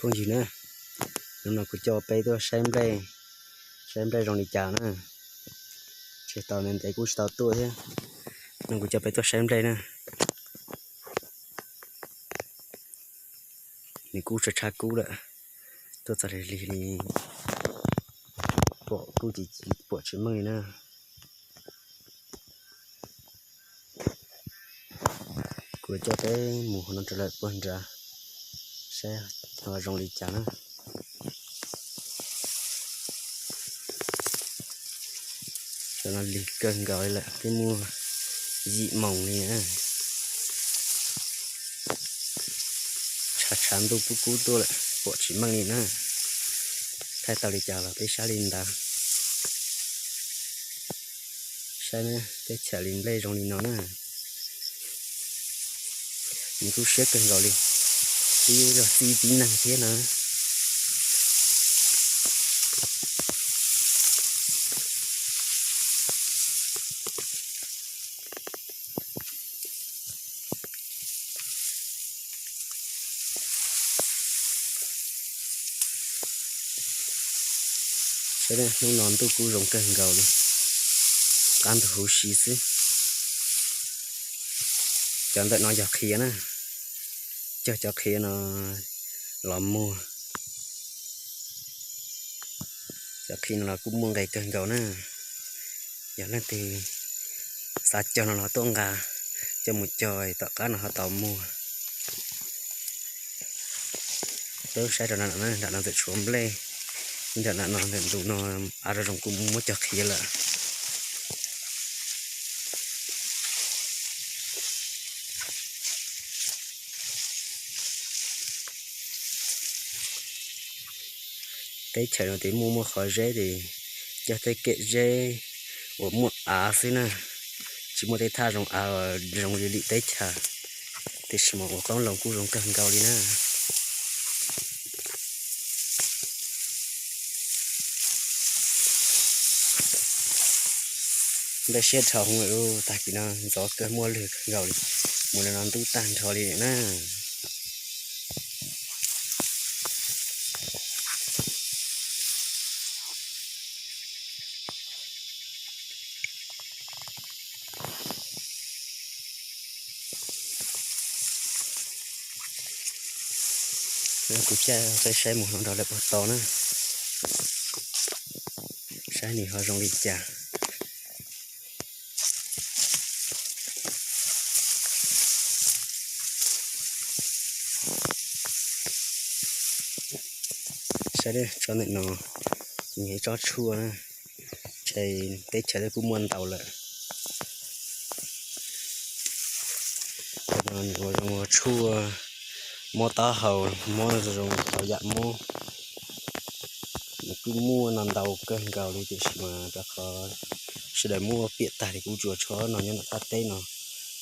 Phooj ywg na, hnub no kuv coj peb tuaj saib nplej, saib nplej zoo li cas na. Tsis tau ntev ntev kuj tsis tau tuaj thiab, no kuv coj peb tuaj saib nplej na. Nws kuj tshab tshab kub lawm, tuaj txog lig lig li pom kuj pom tsis meej li na. Kuv coj peb mus hauv no rau lawm puag nrad, saib ho zoo li cas na. Cov no lig kawg nkaus li lawm, twb muaj yim moos li na. Tshav tshav ntuj kub kub tuaj lawm pom tsis meej li na. Thaij tau li cas los peb saib li ntawd. Saib na, teb chaws li nplej zoo li no na. Nws kuj siab kawg nkaus li, twb yog txij tib neeg thiab na. Saib hnub no ntuj kuj zoo kawg nkaus li, qab ntug huv si xwb. Cov ntawm no yog qhiav na, cog cov qhiav no los muag. Cov qhiav no los kuj muaj nqis kawg nkaus na. Yog leej twg xav cog no los tuaj nqa coj mus cog tom qab no ho tau muag. Peb saib rau nram no, nram no tseem tshuav nplej, nram no ntawm ntug no av zoo zoo kuj muab cog qhiav lawm. Teb chaws no ces muaj muaj qhov zeb ces cog tej kem zeb uas muaj av xwb na, tsis muaj tej thaj zoo av zoo li lwm teb chaws, tiam sis mas ua qoob loo kuj zoo kawg nkaus li na. Nplej siab dhau hwv, tag kis no ntxov kawg muaj lwg kawg nkaus li, mus no ntub tag nrho li na. Kuv coj peb saib mus hauv nrog lawm puag tod na, saib nws ho zoo li cas. Saib tsob ntawm no, nws yog ib tsob tshuaj na, ntshe teb chaws twb kuj muaj ntau lawm. Cov no nws ua zoo ua tshuaj mob taub hau, mob zoo tau yam mob. Nws kuj muaj no ntau kawg nkaus li tiam sis mas rau qhov sawv daws muab piam tag li, kuv tsuas tshuaj no nyob ntawm qab teb no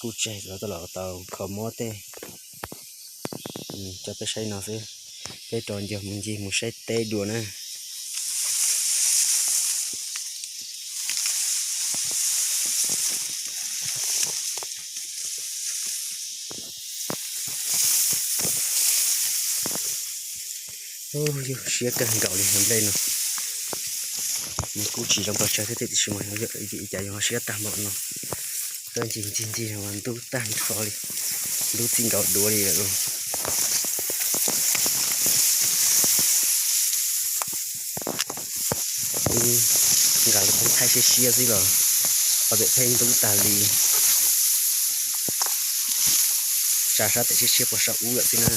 kuj tseg, lawv tau los tau kho mob tej. Coj peb saib no xwb, peb rov ncig mus ncig mus saib teb dua na. Yus siab kawg nkaus li nplej no, nws kuj tsis zoo pes tsawg thiab tiam sis mas ib cas yus ho siab tag npaum no. Tuaj ncig ncig ncig mas ntub tag nrho li, ntub txij nkaus duav li lawm los. Nqa lub koob thaij siab siab xwb los ob pem pheej ntub tag li. Tsa sab tes siab siab puag saum ub lawm xwb na.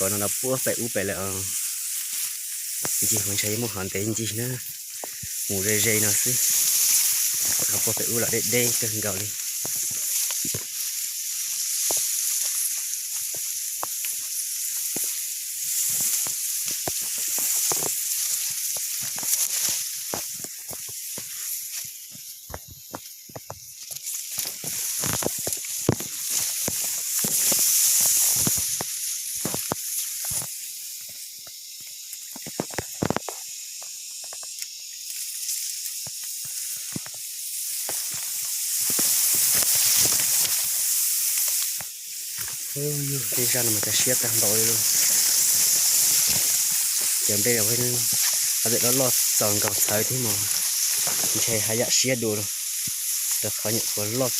Tshuav no los puag pem ub pem lawm os. Ncig mas ntshai yuav muaj qhov ntev ncig na, mus ze ze no xwb. Ho puag pem ub los deb deb kawg nkaus li. Tej zaj no mas cas siab tag npaum li lauj. Cov nplej los, loj loj txaus nkaus txhawv thiab mas ntshe haj yam siab dua lauj. Rau qhov nyuam qhuav loj,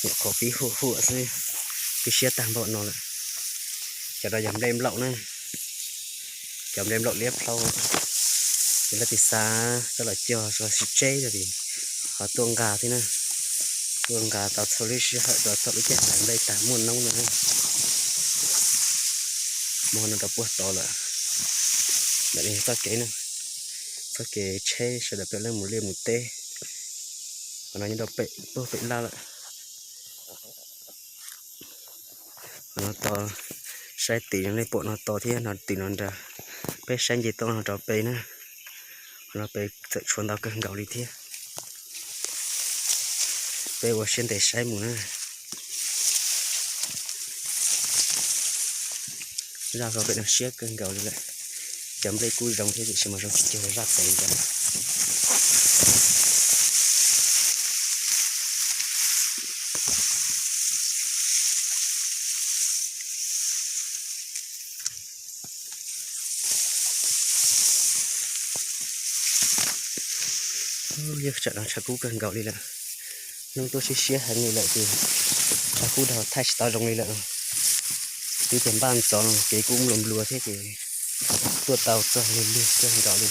nyuam qhuav pib huam huam xwb twb siab tag npaum no lawm. Cov no yog nplej nplaum na, cov nplej nplaum liab plhaub. Ces leej twg xav coj los cog tso sib tseb rau ces ho tuaj nqa thiab na. Tuaj nqa tau txhua lub sij hawm rau thaum lub caij hlais nplej tag muaj noob no na. Mus no rau puag tod lawm. Ntawm no yog txoj kev na, txoj kev tsheb sawv daws peb leej mus liaj mus teb. Qhov no nyob rau pem puag pem laj lawm. Qhov no to, saib tim no nej pom no to thiab no tim no nrad. Peb saib nce toj no rau pem na. Qhov no pem txawm tshuav ntau kawg nkaus li thiab. Peb ua siab ntev saib mus na. Zaj hauv pem no siab kawg nkaus li lawm. Cov nplej kuj zoo thiab tiam sis mas zoo tsis cuag zaj pem ntawd. Yog tsam no tshav kub kawg nkaus li lawm. Hnub tuaj siab siab heev li lawm ces tshav kub dhau thaij tsis tau zoo li lawm. Twb tias npaj ntxov no kev kuj nplua nplua thiab ces tuaj tau txog lig lig kawg nkaus li.